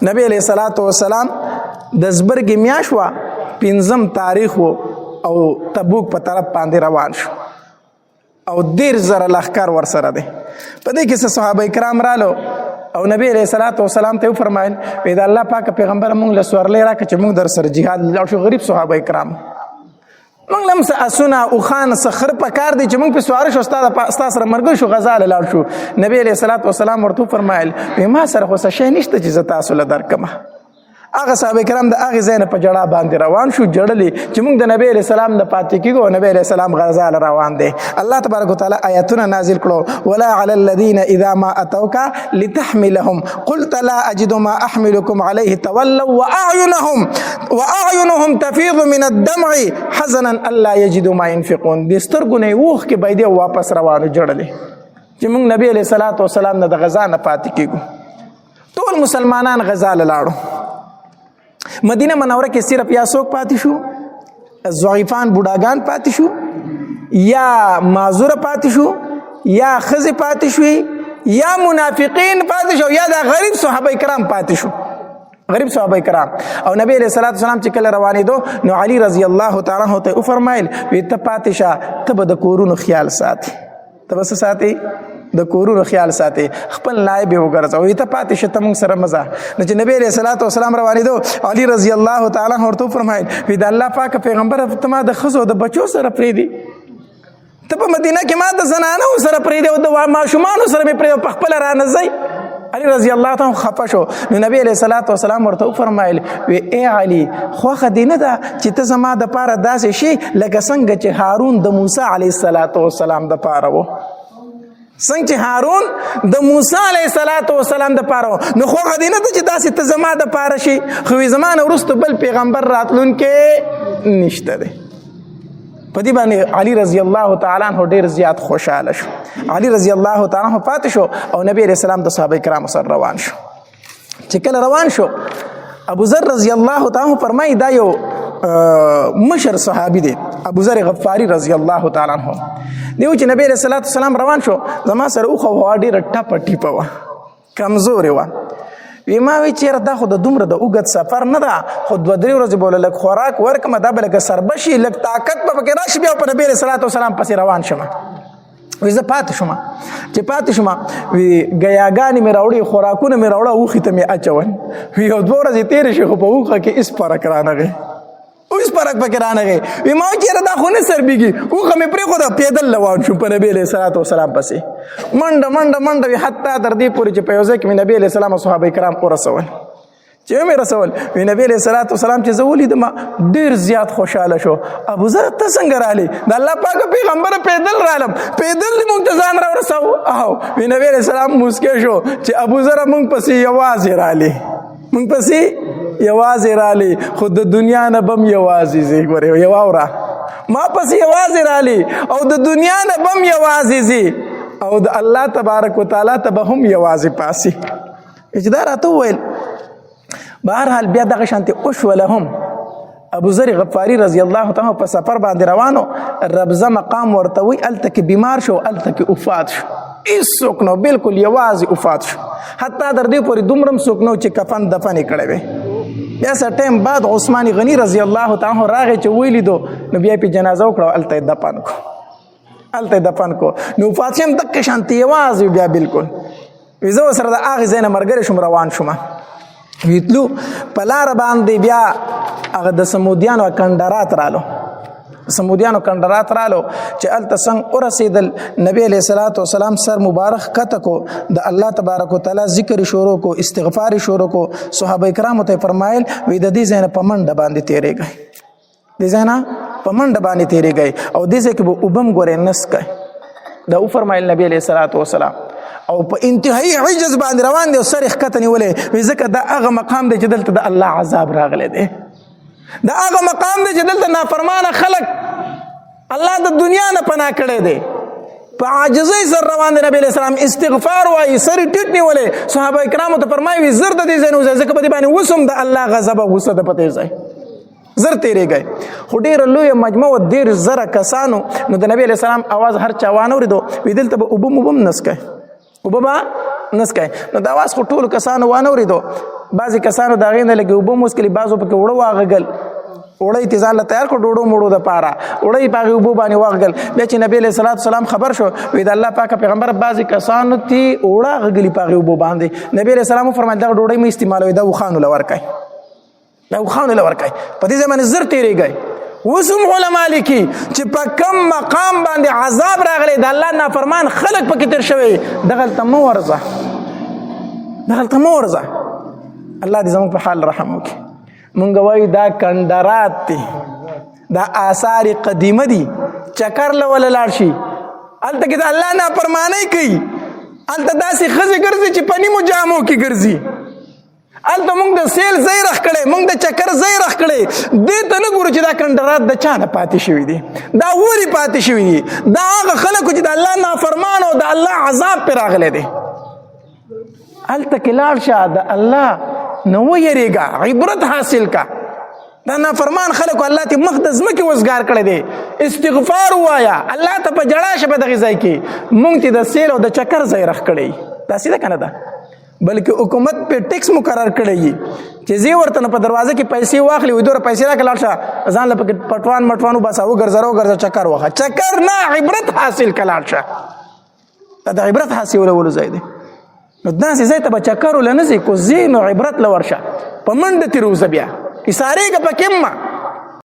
نبی علیہ الصلوۃ والسلام د زبرګ میاش وا پنځم تاریخ وو او تبوک په طرف باندې روان شو او دیر زره لخر ور سره دی. په دې کې صحابه کرام رالو او نبی علیہ الصلوۃ والسلام ته فرمایل، وی دا الله پاک پیغمبر مونږ له سورلې راکړه چې مونږ در سره جهاد لاړ شو. غریب صحابه کرام مونږ لم څه اسونه او خان سخر په کار دي چې مونږ په سوار شو، استاد سره مرګ شو، غزا لاړ شو. نبی علیہ الصلوۃ والسلام ورته فرمایل، وی ما سره خو څه شی نشته چې زه تاسو له درکمه. هغه صحابه کرام د هغه ځای نه په جړا باندې روان شو، جړلې چې موږ د نبی علیہ السلام نه پاتې کیږو، نبی علیہ السلام غزا روان دی. الله تبارک وتعالى آیاتونه نازل کړو، ولا علی الذین اذا ما اتوک لتحملهم قلت لا اجد ما احملكم عليه تولوا واعينهم تفيض من الدمع حزنا الا يجدوا ما ينفقون. د سترګو نه وښ کې باید واپس روانو، جړلې چې موږ نبی علیہ الصلوۃ والسلام نه د غزا نه پاتې کیږو. ټول مسلمانان غزا لاړو. مدینه منوره کې صرف یا څوک پاتې شو؟ ضعیفان بوډاګان پاتې شو، یا معذور پاتې شو، یا خزې پاتې شوې، یا منافقین پاتې شو، یا د غریب صحابه کرام پاتې شو، غریب صحابه کرام. او نبی علیہ الصلوۃ والسلام چې کله روانې دو نو علی رضی الله تعالی عنہ ته فرمایل، وی ته پاتې شه، ته به د کورونو خیال ساتي، ته بس ساتي، د کورونو خیال ساتي، خپل نائب وګرځوي، ته پاتې شه، ته موږ سره مزه. نو چې نبی علیہ الصلوۃ والسلام روانې دو، علی رضی الله تعالی عنہ ورته فرمایل، وی د الله پاک پیغمبر ته ما د خزو د بچو سره پریدي، ته په مدینه کې ما د زنانو سره پریدي او د ماشومانو سره مې پریدي، په خپل را نه ځي. علی رضی الله تعالی خفه شو. نو نبی علیہ الصلوۃ والسلام ورته فرمایل، وی ای علی، خوخه دی نه ده چې ته زما د پاره داسې شي لکه څنګه چې هارون د موسی علیه الصلاۃ والسلام د پاره وو، څنګه چې هارون د موسی علیه الصلاۃ والسلام د پاره وو. نو خوخه دی نه ده چې داسې ته زما د پاره شي، خو زما نه وروسته بل پیغمبر راتلونکی نشته دی. په دې باندې علی رضی الله تعالی عنہ ډیر زیات خوشاله شو. علی رضی الله تعالی عنہ پاتې شو او نبی علیہ السلام د صحابه کرام سره روان شو. چې کله روان شو، ابو ذر رضی الله تعالی عنہ فرمایي، دا یو مشر صحابي دی، ابو ذر غفاری رضی الله تعالی عنہ دیو، چې نبی علیہ الصلوۃ والسلام روان شو، زما سره اوخه هوا ډیره ټپه ټیپه وه، کمزورې وه. وی ما وی چیرې دا خو د دومره د اوږد سفر نه ده، خو دوه درې ورځې به لږ خوراک ورکړم، دا به لږ سربه شي، لږ طاقت به پکې راشي، بیا په نبي علیه الصلاة والسلام پسې روان شم. وی زه پاتې شوم، چې پاتې شوم، وی ګیاګانې مې راوړې، خوراکونه مې راوړه، اوښي ته مې اچول. وی یو دوه ورځې تېرې شوې، خو په اوښه کې هېڅ فرق رانغی، اوس فرق پکې رانغی. وی ما چیرې دا خو نه سربېږي، اوښه مې پرېښوده، پیدل روان شوم په نبي علیه الصلاة والسلام پسې، منډه منډه منډه. وی حتی تر دې پورې چې په یو ځای کې مې نبي علیه السلام او صحابه کرام ورسول. چې مې رسول، وی نبی علیه الصلاة والسلام چې زه ولیدم ډېر زیات خوشحاله شو. ابو ذر ته څنګه رالی؟ د الله پاک پیغمبر پیدل رالم، پیدل دې مونږ ته ځان را ورساو. او وی نبی علیه السلام موسکی شو چې ابو ذر مونږ پسې یوازې رالی، مونږ پسې یوازې رالی، خو د دنیا نه بم یوازې ځي. ګورې یو اوره، ما پسې یوازې رالی او د دنیا نه بم یوازې ځي او د الله تبارک وتعالی ته به هم یوازې پاسي. چې دا راته وویل، بهرحال بیا دغه شانتې وشوله هم. ابو ذر غفاری رضی الله تعالی په سفر باندې روانو، ربزه مقام ورته وی، هلته کې بیمار شو، هلته کې وفات شو. هیڅوک نو، بالکل یوازې وفات شو. حتی در دې پورې دومره هم څوک نه چې کفن دفن یې کړی وي. بیا څه ټایم بعد عثمان غني رضی الله تعالی عنہ راغی، چې ویلیدو نو بیا یې پې جنازه وکړه، هلته یې دفن کړو، هلته یې دفن کړو. نو وفات شوی هم دقه شانتې یوازې بیا بالکل. وی زه ورسره د هغې ځای نه ملګری شوم، روان شوم. ویتلو په لاره باندې بیا هغه د سمودیانو کنډرات رالو، سمودیانو کنډرات رالو. چې هلته څنګه ورسېدل، نبی علیه الصلاة والسلام سر مبارک ښکته کو، د الله تبارک وتعالی ذکر شروع کو، استغفار شروع کو. صحابه کرامو ته فرمایل، وی د دې ځای نه په منډه باندې تېرېږئ، دې ځای نه په منډه باندې تېرېږئ او دې ځای کې به اوبه هم ګورئ نه څکئ. دا وفرمایل نبی علیه الصلاة والسلام او په انتهایی عجز باندې روان دی او سر یې ښکته نیولی. وایي ځکه دا هغه مقام دی چې دلته د الله عذاب راغلی دی، دا هغه مقام دی چې دلته نافرمانه خلک الله د دنیا نه پناه کړی دی. په عاجزۍ سره روان دی، نبی علیه السلام استغفار وایي، سر یې ټیټ نیولی. صحابه کرامو ته فرمایي، وایي زر د دې ځای نه وځئ، ځکه په دې باندې اوس هم د الله غضب او غصه ده، په دې ځای زر تېرېږئ. خو ډېره لویه مجمع وه، ډېر زره کسانو. نو د نبی علیه السلام اواز هر چا وانه ورېدو. وایي دلته به اوبه موبه هم نه څکئ، اوبه به نه څکئ. نو د اواز خو ټولو کسانو وانه ورېدو. بعضې کسانو د هغې نه لږې اوبه هم وڅکلې، بعضو پکې اوړه واغږل، اوړه یې ځان له تیار کړ ډوډو موړو دپاره، اوړه یې په هغې اوبو باندې واغږل. بیا چې نبي علیه الصلات والسلام خبر شو، وایي د الله پاک پیغمبر بعضې کسانو ته اوړه غږلي په هغې اوبو باندې. نبي علیه السلام وفرمایل دغه ډوډۍ مه استعمالوئ، دا اوښانو له ورکړئ، دا اوښانو له ورکړئ. په دې ځای باندې زر تېرېږئ. اوس هم علما لیکي چې په کم مقام باندې عذاب راغلی، د الله نافرمان خلک پکې تېر شوی، دغلته مه ورځه، دغلته مه ورځه. الله دې زموږ په حال رحم وکړي. مونږ وایو دا کندرات دي، دا آثار قدیمه دي، چکر له وله لاړ شي، هلته کې د الله نافرمانۍ کوي، هلته داسې ښځې ګرځي چې په نیمو جامو کې ګرځي. هلته مونږ د سیل ځای رخ کړی، مونږ د چکر ځای رخ کړی، دې ته نه ګورو چې دا کنډرات د چا نه پاتې شوي دي، دا ولې پاتې شوي دي، دا هغه خلکو چې د الله نافرمان او د الله عذاب پرې راغلی دی. هلته کې لاړ شه، د الله نه ویرېږه، عبرت حاصل کا. دا نافرمان خلکو الله ته مخ د ځمکې وزګار کړی دی، استغفار وایا، الله ته په جړا شه. په دغه ځای کې مونږ ته د سیل او د چکر ځای رخ کړی، داسې ده که نه ده؟ بلکې حکومت په ټیکس مقرر کړی چې زی ورته په دروازه کې پیسې واخلي، وي دوره پیسې راکړه، لاړ شه، ځان له پکې پټوان مټوان وباسه، وګرځه وګرځه، چکر وخه. چکر نه، عبرت حاصل کړه، لاړ شه. دا د عبرت حاصلولو ځای دی. نو داسې ځای ته به چکر ول نه ځې، کو ځې نو عبرت له ورشه، په منډه ترې وځه، بیا ایسارېږه پکې مه.